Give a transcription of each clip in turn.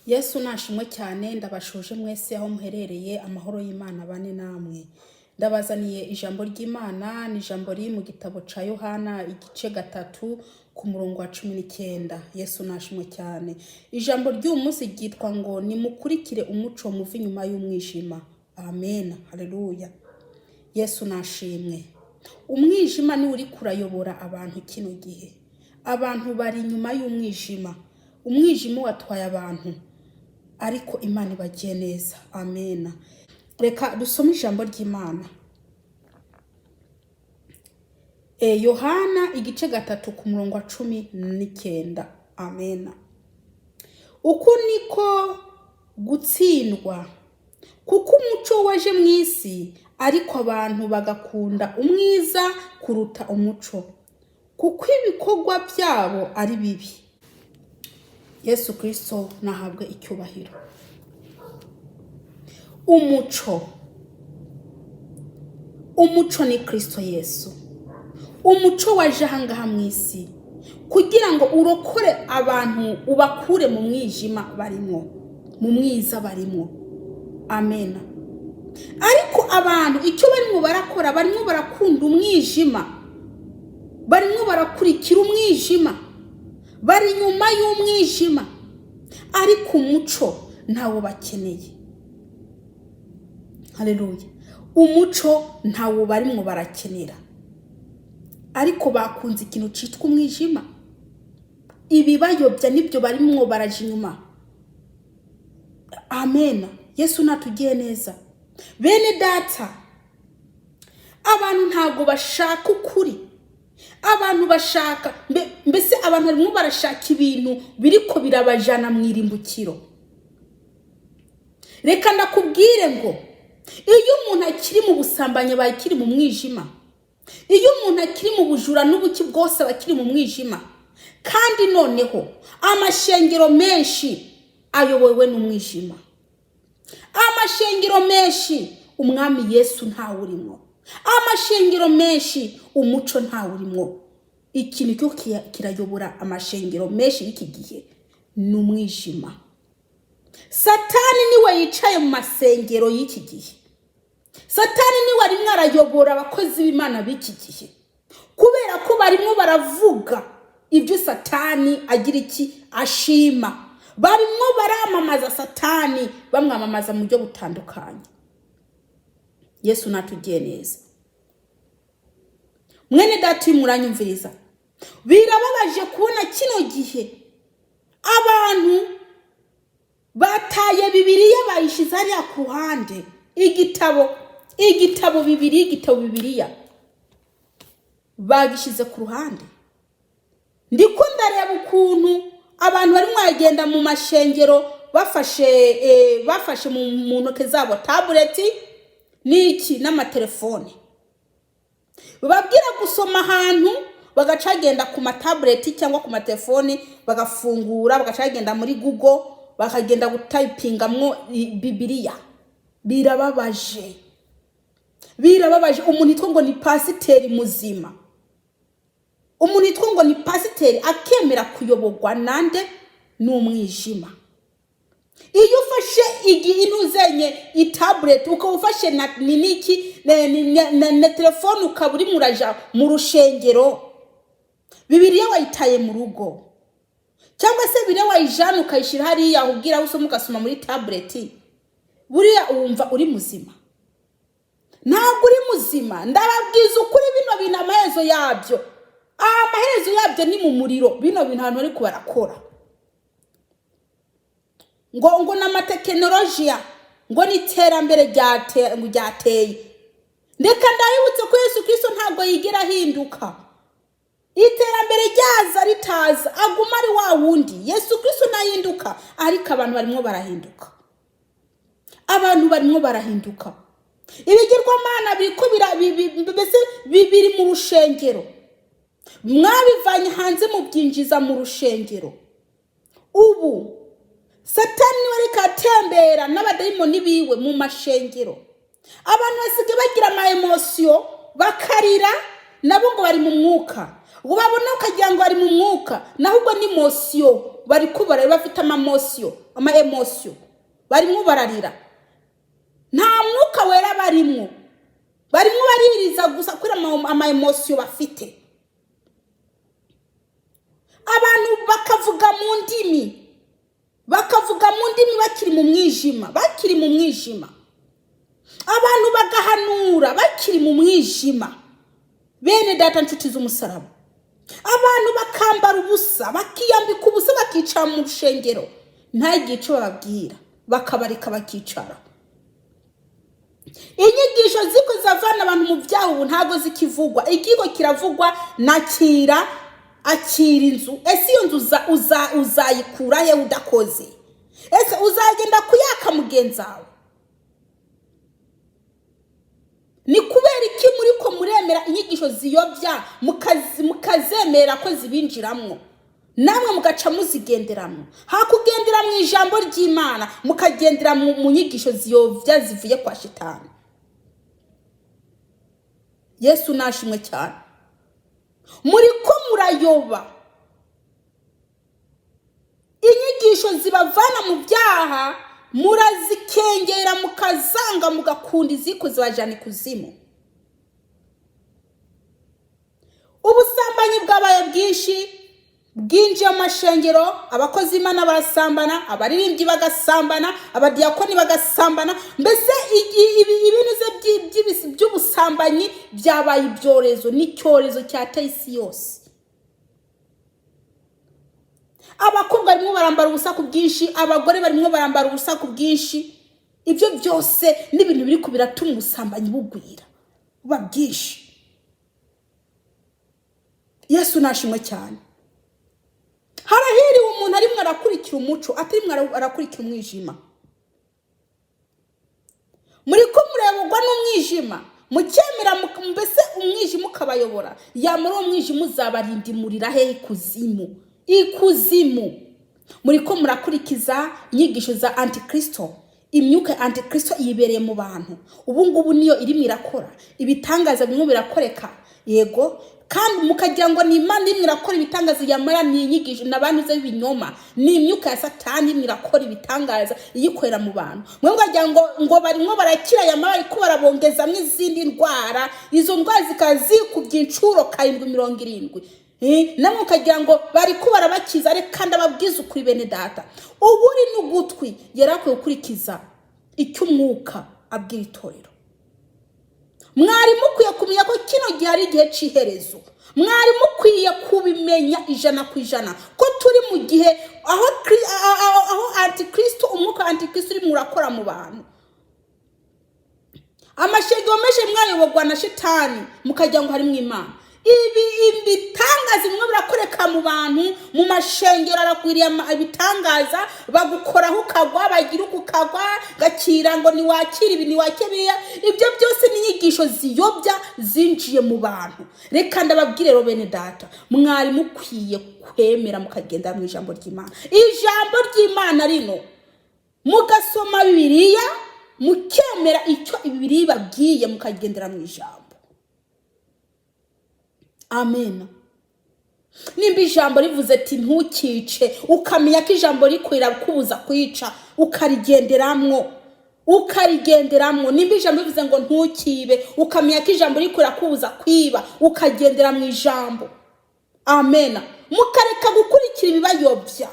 Yesu nashimwe cyane. Ndabashuje mwese aho muherereye, amahoro y'Imana bane namwe. Ndabazaniye ijambo ry'Imana, ni ijambo riri mu gitabo ca Yohana igice 3 ku murongo wa 19. Yesu nashimwe cyane. Ijambo ry'uyu munsi ryitwa ngo nimukurikire umuco muve inyuma y'umwijima. Amen, haleluya. Yesu nashimwe. Umwijima niwo uri kurayobora abantu kino gihe. Abantu bari inyuma y'umwijima, umwijima watwaye abantu, ariko Imana ibagiye neza. Amena. Reka dusome ijambo ry'Imana. Yohana igice 3 ku murongo wa 19. Amena. Uku niko gutsindwa, kuko umuco waje mu isi, ariko abantu bagakunda umwiza kuruta umuco, kuko ibikorwa byabo ari bibi. Yesu Kristo nahabwe icyubahiro. Umuco, umuco ni Kristo Yesu. Umuco waje ahangaha mu isi kugira ngo urokore abantu, ubakure mu mwijima barimo, mu mwiza barimo. Amena. Ariko abantu icyo barimo barakora, barimo barakunda umwijima, barimo barakurikira umwijima, bari inyuma y'umwijima, ariko umuco ntawo bakeneye. Haleluya. Umuco ntawo barimo barakenera, ariko bakunze ikintu cyitwa umwijima. Ibibayobya nibyo barimo baraja inyuma. Amena. Yesu natugiye neza. Bene data, abantu ntabwo bashaka ukuri, abantu bashaka mbese abantu barimo barashaka ibintu biriko birabajana mu irimbukiro. Reka ndakubwire ngo iyo umuntu akiri mu busambanyi aba akiri mu mwijima, iyo umuntu akiri mu bujura n'ubuki bwose aba akiri mu mwijima. Kandi noneho amashengero menshi ayobowe n'umwijima, amashengero menshi umwami Yesu ntawurimo, amashengero menshi umuco ntawurimo. Ikintu cyo kirayobora amashengero menshi y'iki gihe ni umwijima. Satani niwe yicaye mu masengero y'iki gihe, Satani niwe arimo arayobora abakozi b'Imana b'iki gihe, kubera ko barimo baravuga ibyo Satani agira iki ashima, barimo baramamaza Satani, bamwamamaza mu buryo butandukanye. Yesu natugiye neza. Mwene data uyu muranyumviriza, birababaje kubona kino gihe abantu bataye Bibiliya, bayishize hariya ku ruhande. Igitabo Bibiliya, igitabo Bibiliya bagishyize ku ruhande. Ndiko ndareba ukuntu abantu barimo baragenda mu mashengero bafashe mu ntoke zabo tabuleti n'iki n'amatelefone, bababwira gusoma ahantu bagaca bagenda ku matabuleti cyangwa ku matelefone, bagafungura, bagaca bagenda muri Google, bakagenda gutayipingamwo Bibiliya. Birababaje, birababaje. Umuntu yitwa ngo ni pasiteri muzima, umuntu yitwa ngo ni pasiteri akemera kuyoborwa nande? N'umwijima. Iyo ufashe intuzenye itabuleti, ukaba ufashe na niniki na telefone, ukaba uri muraja mu rushengero, Bibiliya wayitaye mu rugo, cyangwa se Bibiliya wayijana ukayishyira hariya ubwira aho usoma, ugasoma muri tabuleti, buriya wumva uri muzima? Ntabwo uri muzima. Ndababwiza ukuri, bino bintu amaherezo yabyo ni mu muriro. Bino bintu ahantu bari barakora ngo n'amatekinolojiya, ngo n'iterambere ryateye. Reka ndabibutse ko Yesu Kristo ntabwo yigera ahinduka. Iterambere ryaza ritaza, aguma ari wa wundi. Yesu Kristo ntahinduka, ariko abantu barimo barahinduka, abantu barimo barahinduka. Ibigirwamana biriko mbese biri mu rushengero, mwabivanye hanze mubyinjiza mu rushengero. Ubu Satani niwe ariko atembera n'abadayimoni biwe mu mashengero. Abantu basigaye bagira ama émotion, bakarira nabo ngo bari mu mwuka, ubabona ukagira ngo bari mu mwuka, naho ubwo ni émotion bari kubara, bafite ama émotion. Ama émotion, barimo bararira, nta Mwuka Wera barimwo, barimo baririza gusa kubera ama émotion bafite. Abantu bakavuga mu ndimi, bakavuga mu ndimi bakiri mu mwijima, bakiri mu mwijima. Abantu bagahanura bakiri mu mwijima. Bene Data, nshuti z'umusaraba, abantu bakambara ubusa, bakiyambika ubusa, bakicara mu rushengero, ntagire icyo bababwira, bakabareka bakicara. Inyigisho ziko zavana abantu mu byaha ubu ntabwo zikivugwa. Ikigo kiravugwa nakira, akira inzu. Ese iyo nzu uzayikura he udakoze? Ese uzagenda kuyaka mugenzi wawe? Ni kubera iki muri ko muremera inyigisho ziyobya, mukazemera ko zibinjiramwo, namwe mugaca muzigenderamo, hakugendera mu ijambo ry'Imana, mukagendera mu nyigisho ziyobya zivuye kwa Shitani? Yesu nashimwe cyane. Muri ko murayoba. Inyigisho zibavana mu byaha murazikengera, mukazanga, mugakunda iziko zibajyana ikuzimu. Ubusambanyi bwabaye bwinshi, bwinjiye mu mashengero. Abakozi b'Imana barasambana, abaririmbyi bagasambana, abadiyakoni bagasambana. Mbese ibintu by'ubusambanyi byabaye ibyorezo, n'icyorezo cyateye isi yose. Abakobwa barimo barambara ubusa ku bwinshi, abagore barimo barambara ubusa ku bwinshi. Ibyo byose ni ibintu biri ku biratuma ubusambanyi bugwira, buba bwinshi. Yesu nashimwe cyane. Harahiriwe umuntu arimwo arakurikira umuco, atarimwo arakurikira umwijima. Muri ko mureborwa n'umwijima, mukemera, mbese umwijima ukabayobora. Yamara uwo mwijima uzabarindimurira he? Ikuzimu, ikuzimu. Muri ko murakurikiza inyigisho za antikristo. Imyuka ya antikristo yibereye mu bantu ubu ngubu, niyo irimo irakora ibitangaza, bimwe birakoreka, yego, kandi mukagira ngo ni Imana irimo irakora ibitangaza. Yamara ni inyigisho n'abantu b'ibinyoma, ni imyuka ya Satani irimo irakora ibitangaza, iyikorera mu bantu. Mwe mukagira ngo barimo barakira, yamara bariko barabongezamo izindi ndwara, izo ndwara zikaba zikubye inshuro karindwi 70. Namwe mukagira ngo bariko barabakiza. Reka ndababwiza ukuri, bene Data, uburi n'ugutwi yari akwiye gukurikiza icyo Umwuka abwira itorero. Mwari mukwiye kumenya ko kino gihe ari igihe cy'iherezo. Mwari mukwiye kubimenya 100% ko turi mu gihe aho antikristo, umwuka wa antikristo urimo urakora mu bantu. Amashengero menshi mwayoborwa na Shitani, mukagira ngo harimo Imana. Ibi ibitangaza bimwe birakoreka mu bantu, mu mashengero aragwiriye ibitangaza. Bagukoraho ukagwa, bagira uko ukagwa, gakira ngo ntiwakire ibi, ntiwakire biriya. Ibyo byose ni inyigisho ziyobya zinjiye mu bantu. Reka ndababwire rero, bene Data, mwari mukwiye kwemera mukagenda mu ijambo ry'Imana, ijambo ry'Imana rino, mugasoma Bibiliya, mukemera icyo Bibiliya ibabwiye, mukagendera mu ijambo. Amen. Nimba ijambo rivuze ati "Ntukice", ukamenya ko ijambo rikwira kubuza kwica, ukarigenderamwo, ukarigenderamwo. Nimba ijambo rivuze ngo "Ntukibe", ukamenya ko ijambo rikwira kubuza kwiba, ukagendera mu ijambo. Amen. Mukareka gukurikira ibibayobya.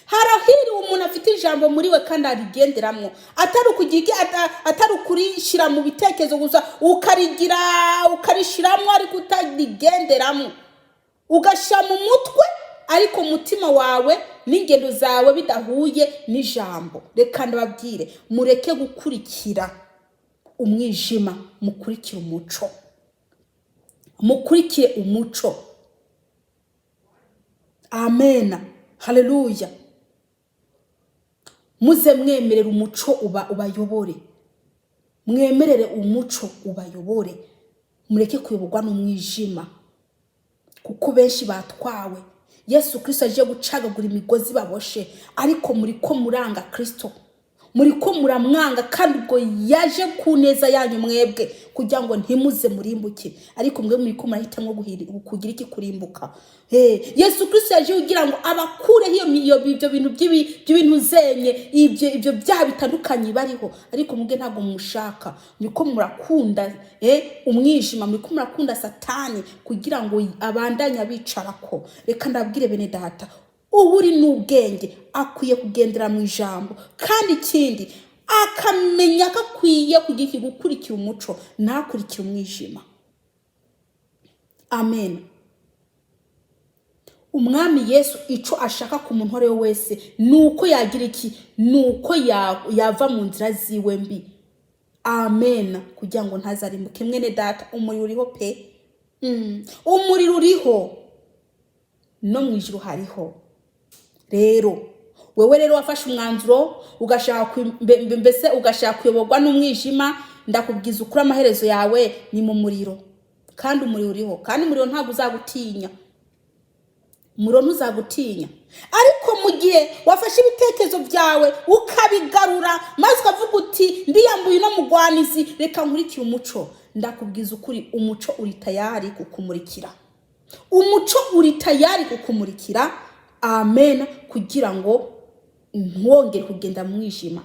Harahiriwe umuntu afite ijambo muri we kandi arigenderamwo, atari ukugira atari ukurishyira mu bitekerezo gusa, ukarigira, ukarishyiramo ariko utarigenderamo, ugashyira mu mutwe ariko umutima wawe n'ingendo zawe bidahuye n'ijambo. Reka ndababwire, mureke gukurikira umwijima, mukurikire umuco, mukurikire umuco. Amen, haleluya. Muze mwemerera umuco uba ubayobore, mwemerere umuco ubayobore, mureke kuyoborwa n'umwijima, kuko benshi batwawe. Yesu Kirisito aje gucagagura imigozi baboshe, ariko muri ko muranga Kirisito. Muri ko muramwanga, kandi ubwo yaje ku neza yanyu mwebwe, kugira ngo ntimuze murimbuke. Ariko mwe muri ko murahitamo kugira iki? Kurimbuka. Yesu Kristo yaje kugira ngo abakureho ibyo bintu by'ibintu zenye, ibyo byaha bitandukanye bariho. Ariko mwebwe ntabwo mushaka, muri ko murakunda umwijima, muri ko murakunda Satani kugira ngo abandanye abicarako. Reka ndabwire bene data, ubu uri n'ubwenge akwiye kugendera mu ijambo, kandi ikindi akamenya ko akwiye kugira iki? Gukurikira umuco, ntakurikire umwijima. Amen. Umwami Yesu icyo ashaka ku muntu uwo ari we wese ni uko yagira iki? Ni uko yava mu nzira ziwe mbi. Amen. Kugira ngo ntazarimbuke. Mwene data, umuriro uriho pe. Umuriro uriho, no mu ijuru hariho. Rero wewe rero wafashe umwanzuro ugashaka mbese ugashaka kuyoborwa n'umwijima, ndakubwiza ukuri, amaherezo yawe ni mu muriro. Kandi umuriro uriho, kandi umuriro ntabwo uzagutinya, umuriro ntuzagutinya. Ariko mu gihe wafashe ibitekerezo byawe ukabigarura, maze ukavuga uti: "Ndiyambuye uno mugwanizi, reka nkurikire umuco", ndakubwiza ukuri, umuco uri tayari kukumurikira, umuco uri tayari kukumurikira. Amen. Kugira ngo ntiwongere kugenda mu mwijima,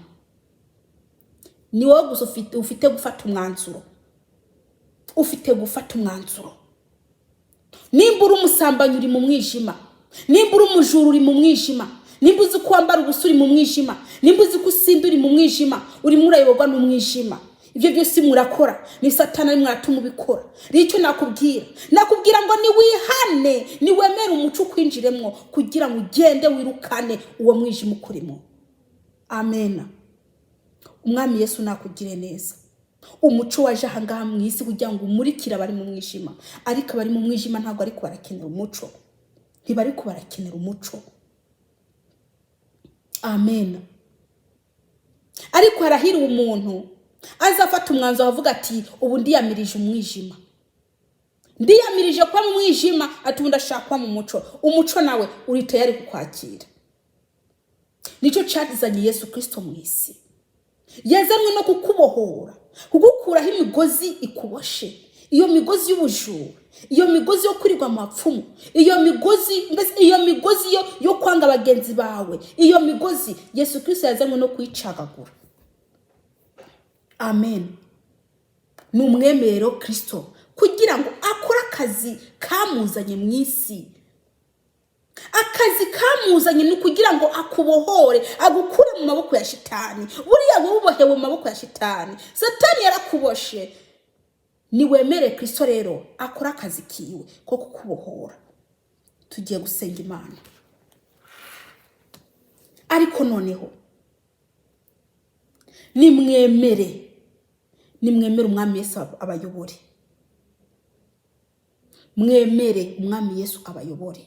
ni wowe gusa ufite gufata umwanzuro, ufite gufata umwanzuro. Nimba uri umusambanyi, uri mu mwijima. Nimba uri umujura, uri mu mwijima. Nimba uzi ko wambara ubusa, uri mu mwijima. Nimba uzi ko usinda, uri mu mwijima, urimo urayoborwa n'umwijima. Ibyo byose murakora ni Satani arimo aratuma ubikora. Rero icyo nakubwira, nakubwira ngo niwihane, niwemere umuco ukwinjiremo, kugira ngo ugende wirukane uwo mwijima ukurimo. Amen. Umwami Yesu nakugire neza. Umuco waje ahangaha mu isi kugira ngo umurikire abari mu mwijima, ariko abari mu mwijima ntabwo ariko barakenera umuco, ntibariko barakenera umuco. Amen. Ariko harahiriwe umuntu azafata umwanzuro avuga ati: "Ubu ndiyamirije umwijima, ndiyamirije kuba mu mwijima", ati: "Ubu ndashaka kuba mu muco." Umuco nawe uri tayari kukwakira. Nicyo cyazanye Yesu Kirisito mu isi. Yazanwe no kukubohora, kugukuraho imigozi ikuboshe, iyo migozi y'ubujura, iyo migozi yo kwirirwa mu bapfumu, iyo migozi, mbese iyo migozi yo kwanga bagenzi bawe. Iyo migozi Yesu Kirisito yazanywe no kuyicagagura. Amen. Ni umwemerero Kirisito kugira ngo akore akazi kamuzanye mu isi. Akazi kamuzanye ni ukugira ngo akubohore, agukure mu maboko ya Shitani. Buriya wowe ubohewe mu maboko ya Shitani, Satani yarakuboshe. Niwemere Kirisito rero akore akazi kiwe ko kukubohora. Tugiye gusenga Imana. Ariko noneho nimwemere, nimwemere Umwami Yesu abayobore, mwemere Umwami Yesu abayobore.